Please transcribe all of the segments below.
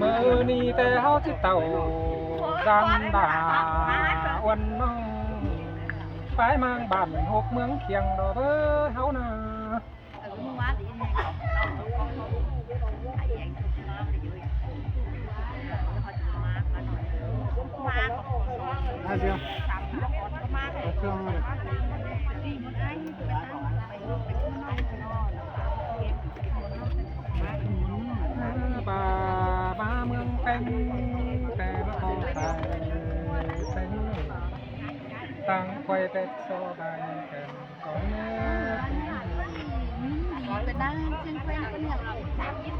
ມື້ນີ້ແຕ່ເຮົາຊິເຕົ້າ ສັນດາອ່ອນນ້ອງ ປາຍມາງບ້ານຫົກເມືອງຄຽງດອກເອີຍເຮົານາ.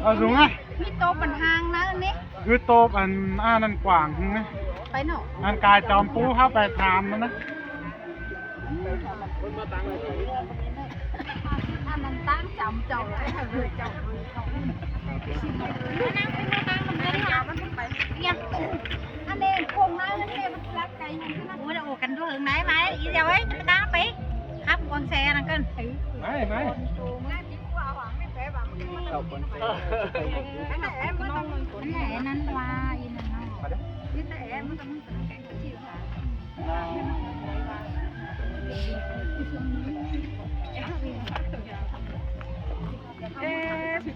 ເອົາສູງນະ ມີໂຕປັນຫາງນະອັນນີ້ ຄືໂຕອັນ ອັນນັ້ນກວ້າງຫັ້ນນະ ໄປເນາະ ອັນກາຍຈອມປູເຮົາໄປຖາມມັນນະ. ອັນນັ້ນຕັ້ງຈຳເຈົ້າເລີຍ ເຈົ້າເລີຍ ເຈົ້າເລີຍ ອັນນີ້ຄົງນາເລີຍ ມັນລັກໄກ ໂອ້ຍ ໂອ້ກັນເຖິງໄດ໋ ມາ ອີດຽວເອີຍ ຈະໄປຕາມໄປ ຂັບກວາງແຊນັ້ນກ່ອນ ໄປ ໄປ ເຂົ້າກ່ອນ ນັ້ນແຫຼະ ນັ້ນວ່າ ອີນັ້ນເນາະ ເອີ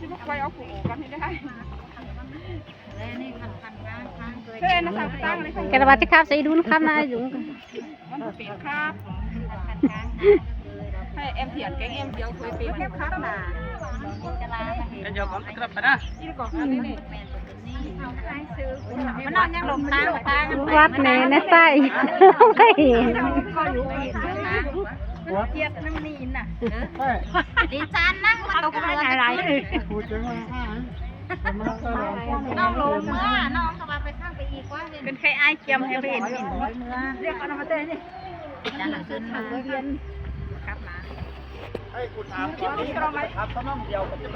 ຊິມາຄວຍເອົາຜູ້ກັນໃຫ້ໄດ້ ແກລະວ່າຊິຂັບໃສ່ດຸນ ຂັບນາຢູ່ ມັນບໍ່ເປັນຄັບ ໃຫ້ແອມຖຽນແກງແອມດຽວເຄີຍເປັນຄັບນາ ແກງດຽວກ່ອນຄັບນາ ກິນກ່ອນອັນນີ້ນີ້ ມັນນອນຍັງລົງຕາງ ຕາງ ວັດແນ່ນະໃຕ້ ບໍ່ເຫັນ ມັນຈຽບນຳນີ້ນະ ດີຈານນັ່ງ ມັນຕົກ ຫຼາຍໆ ນ້ອງລົງເມືອ ນ້ອງກໍວ່າໄປທາງໄປອີກວ່າ ເປັນໄຂ້ອ້າຍຈຽມໃຫ້ໄປເຫັນ ຮຽກເອົານຳມາແຕ່ນີ້ ຈັນລະຂຶ້ນມາ ກັບມາ ໃຫ້ກູຖາມກ່ອນນີ້ ຄັບນ້ອງດຽວກັນຈະໄປ